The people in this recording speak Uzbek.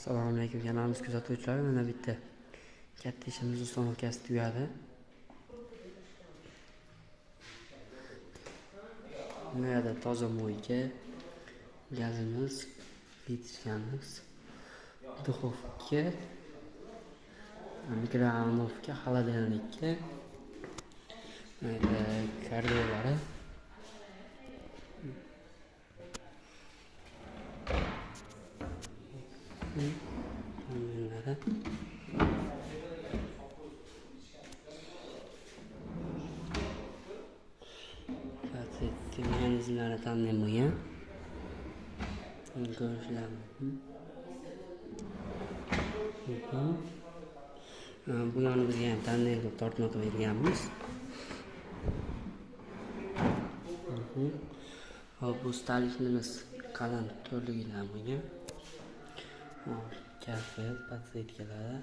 Assalomu alaykum kanalimiz kuzatuvchilari. Mana bitta katta ishimiz uстановkasi tugadi. Bu yerda toza moyka, gazimiz, plitchkamiz, duxovka, mikrovolnovka, xolodilnikka, koridorlari. Mexanizmlari tandem bo'lgan. Ko'rishlar mumkin. Bu yonimizga ham tandem qilib tortma qilib berganmiz. Hop, bu stalikimiz qalin to'rligidan bo'lgan. Kafe, podsetkalari.